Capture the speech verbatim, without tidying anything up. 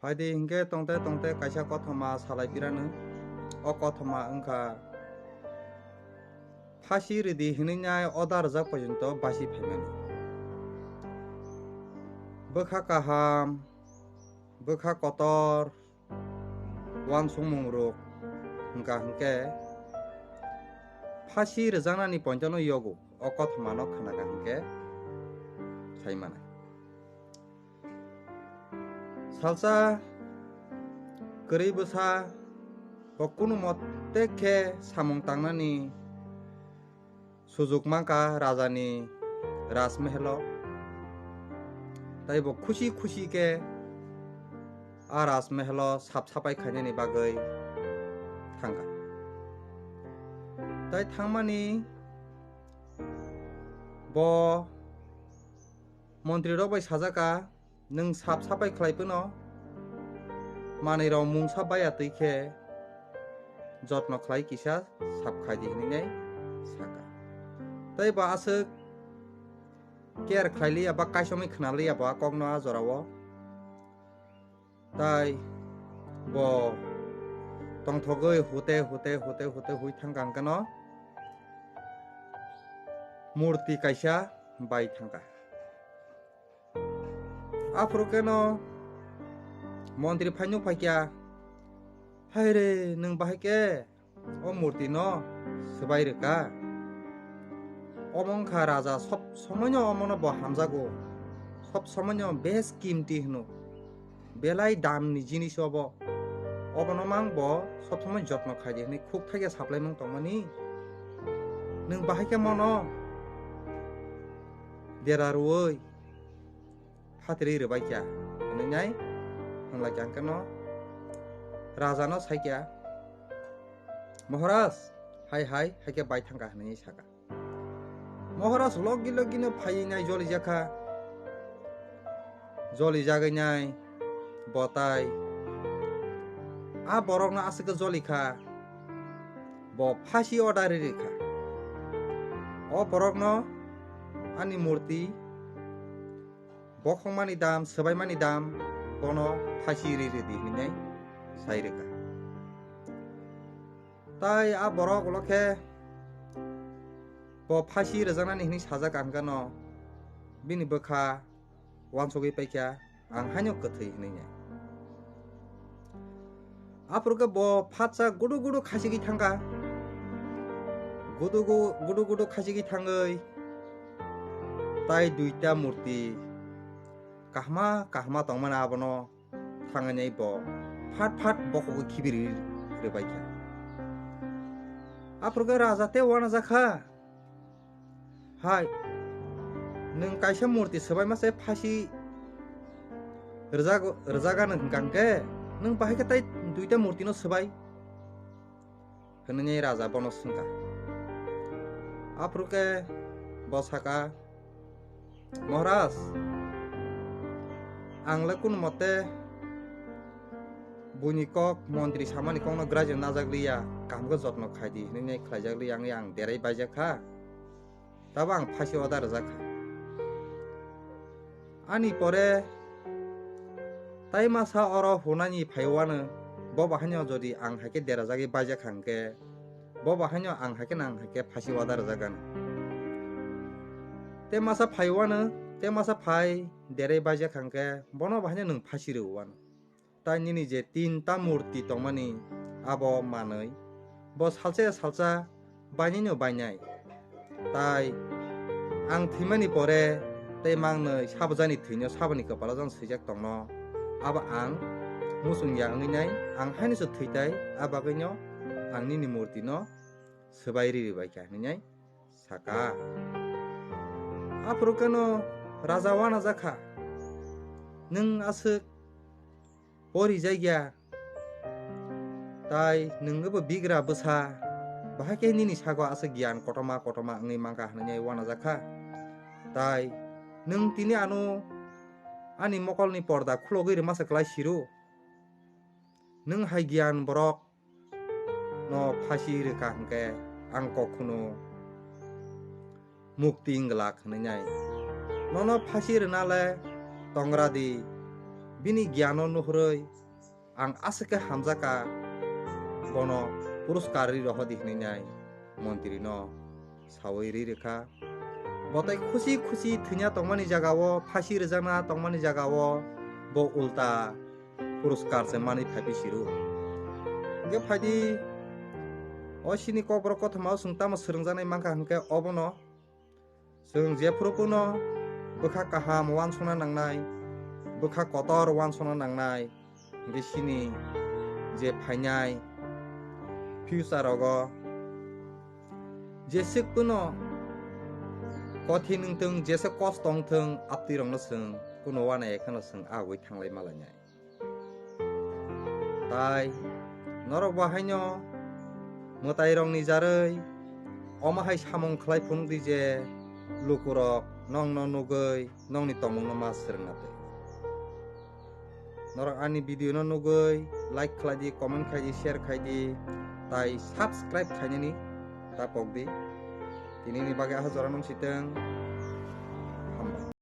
Phaidi hinkhe tongte tongte kaisa kothoma salai pirano. O kothoma wngkha phasi ridi hinwi nai oda rwjak porjonto basi phaimani. Bwkha kaham, bwkha kotor, uansukmung rok wngkha hinkhe phasi rwjaknani pointono yogo o kothomano khwnakha hinkhe sai manai. Salsa kwrwi bwsa bo kunu mote khe samung tangnani sujuk mankha rajani rajmehelo. Tai bo khusi khusi khe a rajmehelo sap sapai khainani bagwi thangkha. Tai thangmani bo montri rok bai sajaka, "Nwng sap sapai khlai phano manwi rok mungsa baya twi khe jotno khlai kisa sap khai di," hinwi nai saka. Tai bo aswk care khlai liya ba kaisomwi khna liya bo a kokno a jorao. Tai bo tongthogwi hute hute hute hute hui thangkha hwnkhe no murti kaisa bai thangkha. Aphuru khe no montri phai nuk phaikha, "Hai re, nwng bahai khe o murti no swbai rwkha? Omo wngkha raja sob somoi no omo no bo hamjago, sob somoi no best kimti hwno, belai dam ni jinis obo, obo no mang bo sob somoi jotno khai di," hwnwi khuk thaikhe saplai mang tongmani. Nwng bahai khe mono dera rwui phatri rwbai kha, hwnwi nai hwnlai kha hwnkhe no raja no sai kha, "Moharaj, hai hai, hai khe bai thangkha," hwnwi saka. Moharaj logi logi no phaiwi nai joli jakha, joli jagwi nai bo tai a borok no aswk khe joli kha, bo phasi order ri rwkha. O borok no ani murti bokhokmani dam, swbaimani dam, bono phasi ri rwdi hinwi sai rwkha. Tai a borok ulo khe bo phasi rwjaknani hinwi sajak ang kano bini bwkha uansugwi paikha, "Ang haino kwthwi," hinwi. Aphuru khe bo phatsa gudu gudu khasigwi thangkha. Gudu gu-, gudu gudu khasigwi thangwi tai duita murti kahma kahma tongmani abono thangwi bo phat phat bokhogwi khibiri rwbai kha. Aphuru khe raja tei uanajakha. Hai, nwng kaisa murti swbai masa phasi rwjak-, rwjak ano hwnkha hwnkhe, nwng bahai khe tai duita murti no swbai? Hwnwi raja bono swngkha. Aphuru khe bo saka, "Moharaj, ang le kunu mote buini kok, montri samani kokno graijak najak liya, kaham khe jotno khai di," hwnwi khlaijak liya, ang, ang derai baijak kha. Tabo ang phasi order rwjak kha. Ani pore tai masa oro hunani phaiwano, bo bahaino jodi ang hai khe derajagwi baijak kha hwnkhe, bo bahaino ang hai khe nang hai khe phasi order rwjak gana. Te masa phaiwano, te masa phai derwi baijak kha hwnkhe, bono bahaino nwng phasi rwwano. Tai nini je tinta murti tongmani abo manwi, bo salsa ya salsa bainai no bainai. Tai ang thwimani pore tei mangnwi sabajani thwino saboni kwpalo jang swijak tongno. Abo ang muchung ya wngwi nai, ang haino se thwi tai, a bagwino ang nini murti no swbai riri bai kha hinwi nai saka. Aphuru khe no raja uanajak kha, "Nwng aswk pori jagya, tai nwng bo bigra bwsa, bahai khe nini sago aswk giyan kotorma kotorma wngwi mankha," hwnwi uanajak kha. Tai nwng tini ano ani mokolni porda khulogwi rwmasa klai siru? Nwng hai giyan borok no phasi rwkha hwnkhe ang kok khunu mukti wng glak hwnwi nai. Nono phasi rwna le tongra di, Bini giano nuhurwi ang aswk khe hamjakha, bono puruskar ri rohodi hwnwi nai montri no sawi ri rwkha. Bo tai khusi khusi thwina tongmani jagao, phasi rwjakna tongmani jagao bo ulta puruskar se manwi phaipi siru. Hwnkhe phaidi o sini kokborok kothoma o chwng tamo swrwngjaknai mankha hwnkhe obono chwng jephuru kuno bwkha kaham wansukna nangnai, bwkha kotor wansukna nangnai, hwnkhe sini je phainai future rogo jeswk kuno kothin wngthwng, jeswk kosto wngthwng, aptwi rokno chwng kuno uanai ekheno chwng agwi thanglai malainai. Tai norok bo haino mwtairokni jarwi omo hai samung khlai phunukdi je lukurok nokno nugwi nokni tongmungno ma swrwngna twi. Norok ani video no nugwi like khlai di, comment khai di, share khai di, tai subscribe khainani ta pok di. Tinini bagwi aha jora nung sitwng.